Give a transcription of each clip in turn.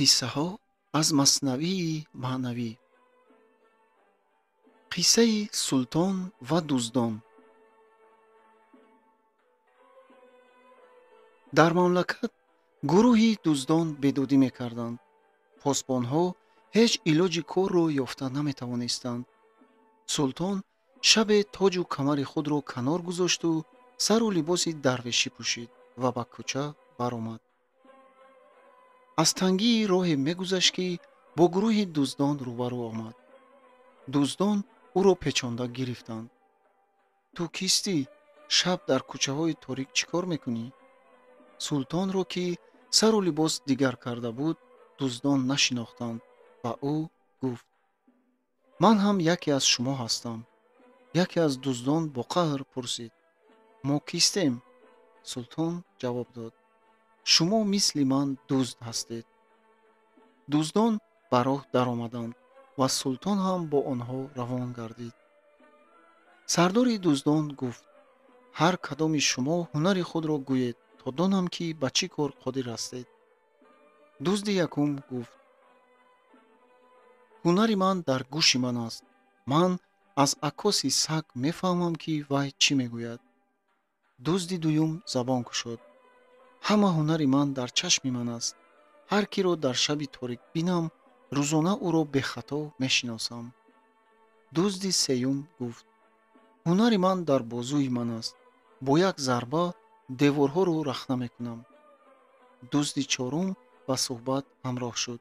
Қиссаҳо аз Маснавии маънавӣ. Қиссаи султон ва дуздон. Дар мамлакат гурӯҳи дуздон бедодӣ мекарданд. Посбонҳо ҳеҷ илоҷи корро ёфта наметавонистанд. Султон шабе тоҷу камари худро канор гузошту сару либоси дарвешӣ пӯшид ва ба кӯча баромад. Аз тангии роҳе мегузашт, ки бо гурӯҳи дуздон рӯбарӯ омад. Дуздон ӯро печонда гирифтанд. Ту кистӣ? Шаб дар кӯчаҳои торик чӣ кор мекунӣ? Султонро, ки сару либос дигар карда буд, дуздон нашинохтанд ва ӯ гуфт: ман ҳам яке аз шумо ҳастам. Яке аз дуздон бо қаҳр пурсид: мо кистем? Султон ҷавоб дод: шумо мисли ман дузд ҳастед. Дуздон ба роҳ даромаданд ва султон ҳам бо онҳо равон гардид. Сардори дуздон гуфт: ҳар кадоми шумо ҳунари худро гӯед, то донам, ки ба чӣ кор қодир ҳастед. Дузди якум гуфт: ҳунари ман дар гӯши ман аст. Ман аз аккоси саг мефаҳмам, ки вай чӣ мегӯяд. Дузди дуюм забон кушод: ҳама ҳунари ман дар чашми ман аст. Ҳар киро дар шаби торик бинам, рӯзона ӯро бехато мешиносам. Дузди сеюм гуфт: ҳунари ман дар бозуи ман аст. Бо як зарба деворҳоро рахна мекунам. Дузди чорум ба суҳбат ҳамроҳ шуд: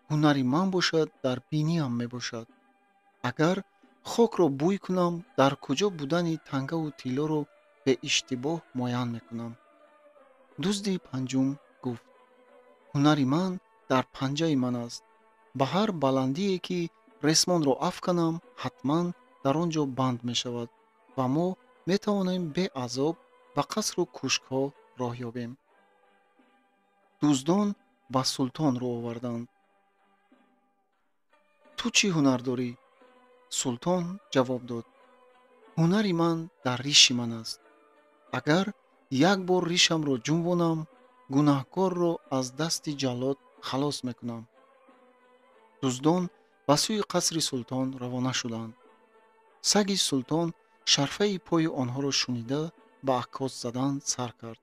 ҳунари ман бошад дар биниам мебошад. Агар хокро бӯй кунам, дар куҷо будани тангаву тиллоро беиштибоҳ муайян мекунам. Дузди панҷум гуфт: ҳунари ман дар панҷаи ман аст. Ба ҳар баландие, ки ресмонро афканам, ҳатман дар он ҷо банд мешавад ва мо метавонем беазоб ба қасру кӯшкҳо роҳ ёбем. Дуздон ба султон рӯ оварданд. Ту чӣ ҳунар дорӣ? Султон ҷавоб дод: ҳунари ман дар риши ман аст. Агар як бор ришамро ҷунбонам, гунаҳкорро аз дасти ҷаллод халос мекунам. Дуздон ба сӯи қасри султон равона шуданд. Саги султон шарфаи пои онҳоро шунида ба аккос задан сар кард.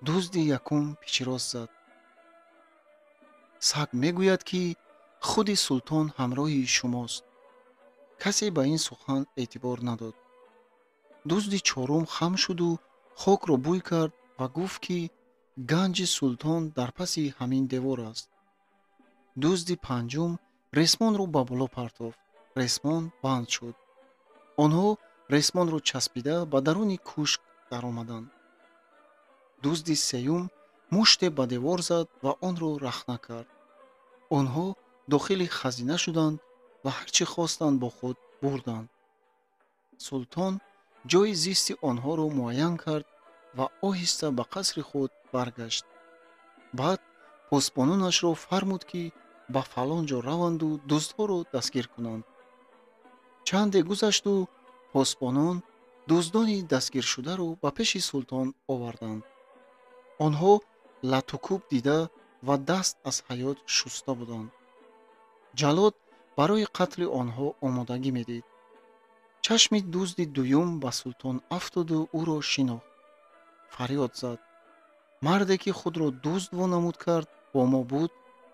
Дузди якум пичирос зад: саг мегӯяд, ки худи султон ҳамроҳи шумост. Касе ба ин сухан эътибор надод. Дузди чорум хам шуду хокро бӯй кард ва гуфт, ки ганҷи султон дар паси ҳамин девор аст. Дузди панҷум ресмонро ба боло партофт. Ресмон банд шуд. Онҳо ресмонро часпида ба даруни кӯшк даромаданд. Дузди сеюм муште ба девор зад ва онро рахна кард. Онҳо дохили хазина шуданд ва ҳар чӣ хостанд бо худ бурданд. Султон ҷойи зисти онҳоро муайян кард ва оҳиста ба қасри худ баргашт. Баъд посбононашро фармуд, ки ба фалон ҷо раванду дуздҳоро дастгир кунанд. Чанде гузашту посбонон дуздони дастгиршударо ба пеши султон оварданд. Онҳо латукӯб дида ва даст аз ҳаёт шуста буданд. Ҷаллод барои қатли онҳо омодагӣ медид. Чашми дузди дуюм ба султон афтоду ӯро шинохт. Фарёд зад: марде, ки худро дузд вонамуд кард, бо мо буд,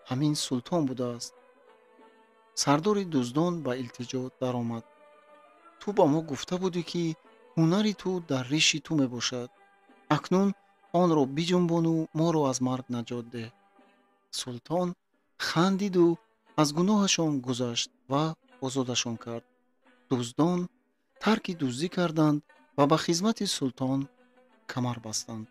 ҳамин султон будааст. Сардори дуздон ба илтиҷо даромад: ту ба мо гуфта будӣ, ки ҳунари ту дар риши ту мебошад. Акнун онро биҷунбону моро аз марг наҷот деҳ. Султон хандиду аз гуноҳашон гузашт ва озодашон кард. Дуздон тарки дуздӣ карданд ва ба хизмати султон камар бастанд.